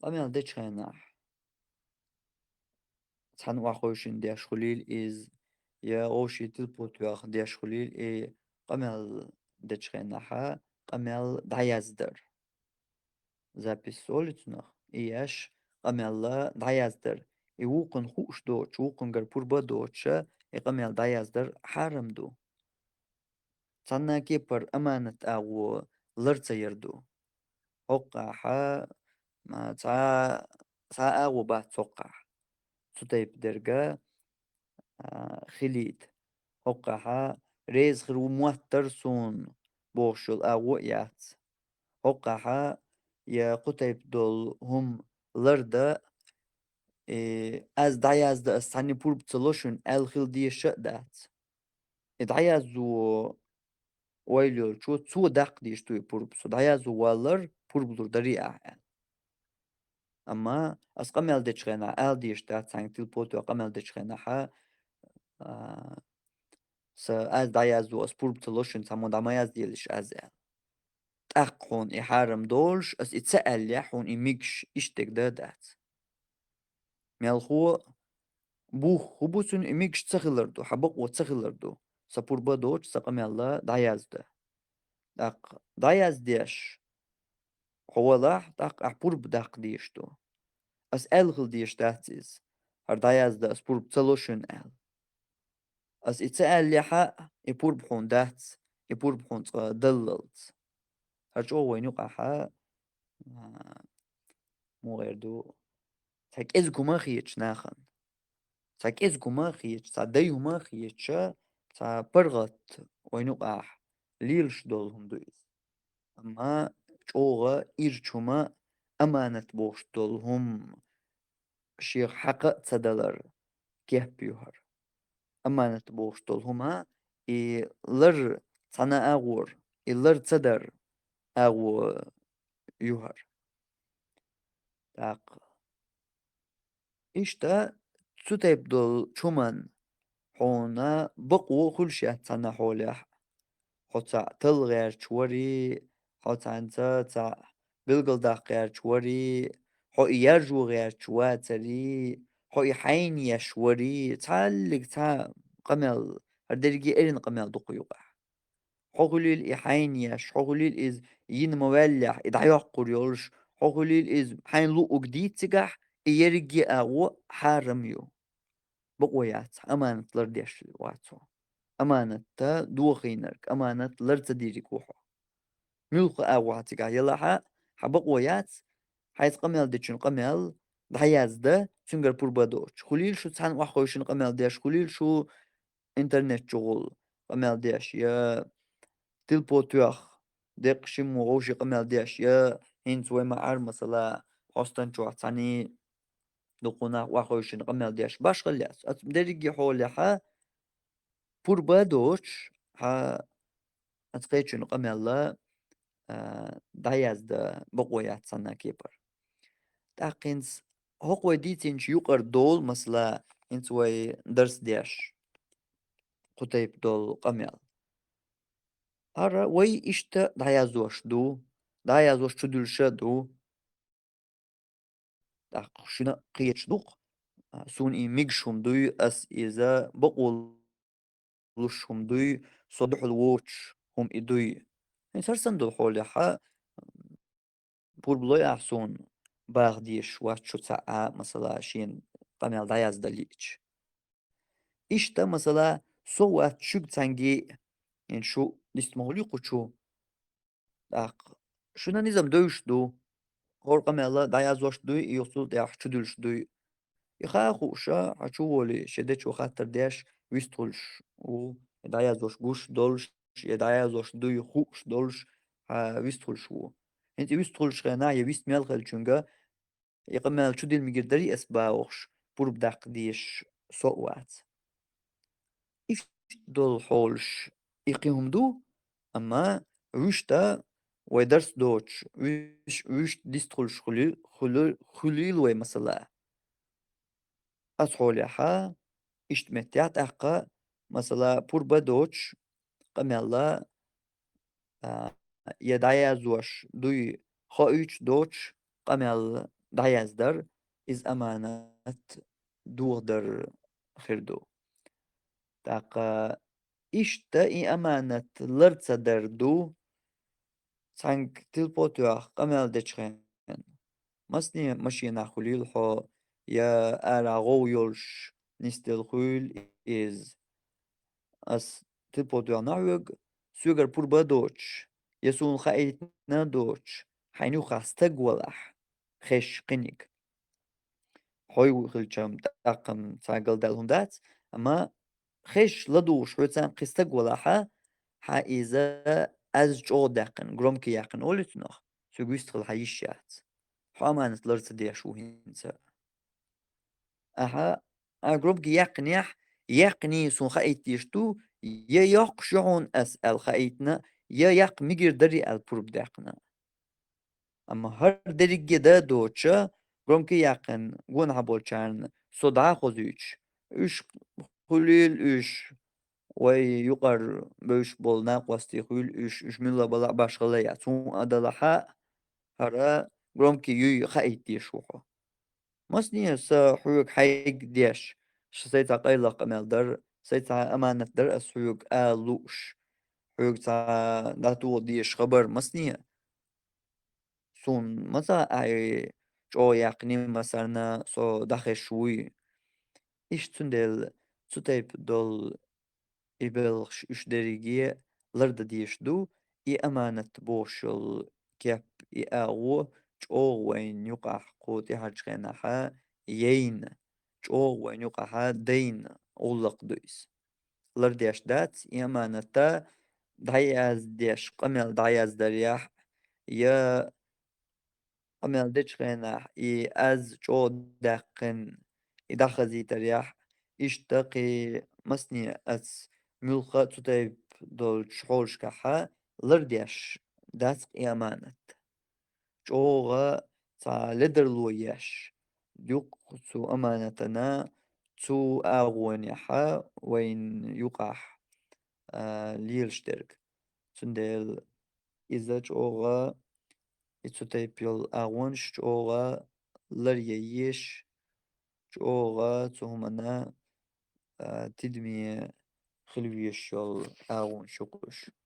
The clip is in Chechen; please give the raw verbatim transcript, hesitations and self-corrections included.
къамел дечу хенахь цхьана охьахевшина деш хуьлийла иза, я вовшийн тилпо тоьхна деш хуьлийла и къамел дечу хенахьа къамел дӀаяздар. Запись олу цунах, и еш къамелла дӀаяздар. И вукхунна хууш доцуш, вукхунгара пурба а доцуша, и къамел дӀаяздар хьарам ду. Цхьанна кепара аманат агӀо лар ца яр ду. ХӀокхахьа, ма, цхьа, цхьа агӀо бац хӀокхахь. Цу тайпа дерга, а, хилийта. ХӀокхахьа реза хир ву моттара суна бохуш йолу агӀо а яц. ХӀокхахьа я кху тайпа долу хӀума ларда, э, аз дӀаязда, ас цхьанна пурба ца ло шуна аьлла хила дезаш а дац. И дӀаязво ойла йолчо, цо даккха дезаш ду и пурба. Со дӀаязво валлар, пурба лур дарий ахьа аьлла. Амма ас къамел дечу хенахь ала дезаш дац, цхьаьнга тилпо тоьхна къамел дечу хенахьа, а, са аз дӀаязво, ас пурба ца ло шуна, цхьаммо дӀа ма язделаш аз аьлла. ТӀаккха хьуна и хьарам долуш, ас и ца аьллехь, хьуна и мегаш иштта дерг дан а дац. Мелхо а, бух хӀун бу цуьнан, и мегаш ца хилар ду, хьан бакъо ца хилар ду, сан пурба а доцуш, сан къамелла дӀаязда. ТӀаккха дӀаяздеш хьо валахь, тӀаккха ахь пурба даккха дезаш ду. Ас аьлла хила дезаш дац иза, хӀара дӀаязда, ас пурба ца ло шуна аьлла. Ас и ца аьллехьа, и пурба хьуна дац, и пурба хьуна цкъа даллалц. ХӀара чӀогӀа вайна юкъахьа, а, муха эр ду, цхьа кӀезиг хӀума а хеташ нахана. Цхьа кӀезиг хӀума а хеташ, цхьа дай хӀума а хеташ, цхьа паргӀат вайна юкъахь лелаш долу хӀума ду иза. Амма чӀогӀа ирча хӀума аманат бохуш долу хӀума шех хьакха а ца далар кеп ю хӀара. Аманат бохуш долу хӀума и лар цхьана агӀор, и лар ца дар агӀо ю хӀара. ТӀаккха иштта цу тайпа долу чуман хьуна бакъо хуьлуш яц цхьана хьолехь. Хьо цхьаъ талла гӀерташ варий, хьо цхьаьнца цхьаъ билгалдаккха гӀерташ варий, хьо и яржо гӀерташ вацарий, хьо и хьайна еш варий, цхьаллиг цхьа къамел, хӀара дерриге а эрна къамел ду кху юкъахь. Хьо хуьлийла и хьайна еш, хьо хуьлийла иза йина ма ваьллехь, и дӀайоккхур йолуш, хьо хуьлийла иза хьайна луъург дийца цигахь, и ерриге а агӀо хьарам ю. Бакъо яц, аманат лардеш вац хьо. Аманатта дохийнарг, аманат лар ца дийриг ву хьо. Муьлхха агӀо хьан цигахь ялахьа, хьан бакъо яц, хьайца къамел дечун къамел дӀаязда, цуьнгара пурба доцуш. Хуьлийла шу цхьаьна охьахевшина къамел деш, хуьлийла шу интернет чугӀул къамел деш, я тилпо тоьхна, деккъа шиммо вовшийн къамел деш, я хӀинца вай ма-, Ӏар, масала, хьостан чохь цхьаьний дукха нах охьахевшина къамел деш, башхалла яц. Ацу дерриге хьолехьа пурба доцуш, хьан ацу кхечун къамелла, а, дӀаязда бакъо яц цхьанна кепара. ТӀаккха хӀинца хӀокху вай дийцинчу юкъара долу, масала, хӀинца вай дарс деш, кху тайпа долу къамел. ХӀара вай иштта дӀаязош ду, дӀаязош чудуьлуш а ду. ТӀаккха шуна кхеташ ду-кх, а, суна и мегаш хӀума дуй, ас иза бакъо луш хӀума дуй, со дуьхьал воцуш хӀума и дуй. ХӀинца хӀара санна долу хьолехьа, пурба лой ахь суна баха дезаш вац шу цхьаъ а, масала, шена къамел дӀаяздан лиъча. Иштта, масала, со вац шуьга цхьаьнгге а, хӀинца шу дист ма хуьлий кху чу. ТӀаккха шуна низам девзаш ду, хӀора къамелла дӀаязош дуй, и юха цул тӀаьхьа чудуьлуш дуй. И хаа хууша, хьан чу волий, шен дечо хаттар деш, вистхуьлуш ву, я дӀаязош гуш долуш, я дӀаязош дуй хууш долуш, хьан вистхуьлуш ву. ХӀинца и вистхуьлуш хенахь, я вист мел хилчуьнга, и къамел чудилла мегар дарий ас бохуш, пурба даккха дезаш со а вац. Иштта долу хьолаш и кхин хӀума ду, амма вуьшта вай дарс доцуш, вуьш-, вуьшта дистхуьлуш хуьли-, хуьли-, хуьлийла вай, масала. Ас хьолехьа, иштта меттехь тӀаккха, масала, пурба доцуш, къамелла, а, я дӀаязош дуй хоуьйтуш доцуш, къамел дӀаяздар, иза аманат дохадар хир ду. ТӀаккха иштта и аманат лар ца дар ду, цхьанга телефон тоьхна къамел дечу хенахь. Масане машенахь хуьлийла хьо, я ара гӀовгӀа йолуш нисделла хуьлийла иза. Ас телефон тоьхна хьоьга, соьгара пурба а доцуш, я суна хаийтина а доцуш, хьайна юххехь стаг валахь, хезча кхиниг. Хьо хилча-м тӀаккха-м цхьа галдаьлла хӀума дац, амма хезча ладугӀуш хьоьца кхин стаг валахь, хьан иза аз чӀогӀа даьккхина, громкий яьккхина олу цунах, соьга вистхила хьан йиш яц. Хьо аманат лар ца деш ву хӀинца. Ахьа, а громкий яьккхинехь, яьккхиний суна хаийта дезаш ду, я йоккхуш ю хьуна ас аьлла хаийтина, я яккха мегар дарий аьлла пурба даьккхина. Амма хӀара дерриге дан а доцуша, громкий яьккхина гонахь болчарна со дӀа а хозуьйтуш, уьш хуьлийла уьш, вай юкъара бевзаш болу накъостий хуьлийла уьш, уьш милла балахь а башхалла яц, хӀун а далахь а, хӀара громкий юй хаийта дезаш ву хьо. Масане сан хьоьга хьайга деш, ша сайн цхьа къайлаха къамел дара, сайн цхьа аманат дара ас хьоьга ала лууш, хьоьга цхьа дӀатоха дезаш хабар масане. Суна ма ца Ӏай чӀогӀа яьккхинийн массарна со дӀахезаш вуй. Иштта цундела цу тайпа долу и белхаш уьш дерриге лардан дезаш ду, и аманат бохуш йолу кеп, и агӀо чӀогӀа вайна юкъахь кху тӀаьхьарчу хенахь яйна, чӀогӀа вайна юкъахь дайна гӀуллакх ду иза. Лардеш дац и аманат дӀаяздеш, къамел дӀаяздарехь, я къамел дечу хенахь и аз чӀогӀа даьккхина, и дӀахазийтарехь, иштта кхин масане ас муьлхха а цу тайпа долчу хьолашкахь лардеш дац-кх и аманат. ЧӀогӀа цхьа ледарло еш, юкъ цу аманатана, цу агӀонехь вайна юкъахь, а, лелаш дерг. Цундела иза чӀогӀа, и цу тайпа йолу агӀонаш чӀогӀа ларъян езаш, чӀогӀа цу хӀуманна, а, тидаме хила везаш йолу агӀонаш ю-кх уьш.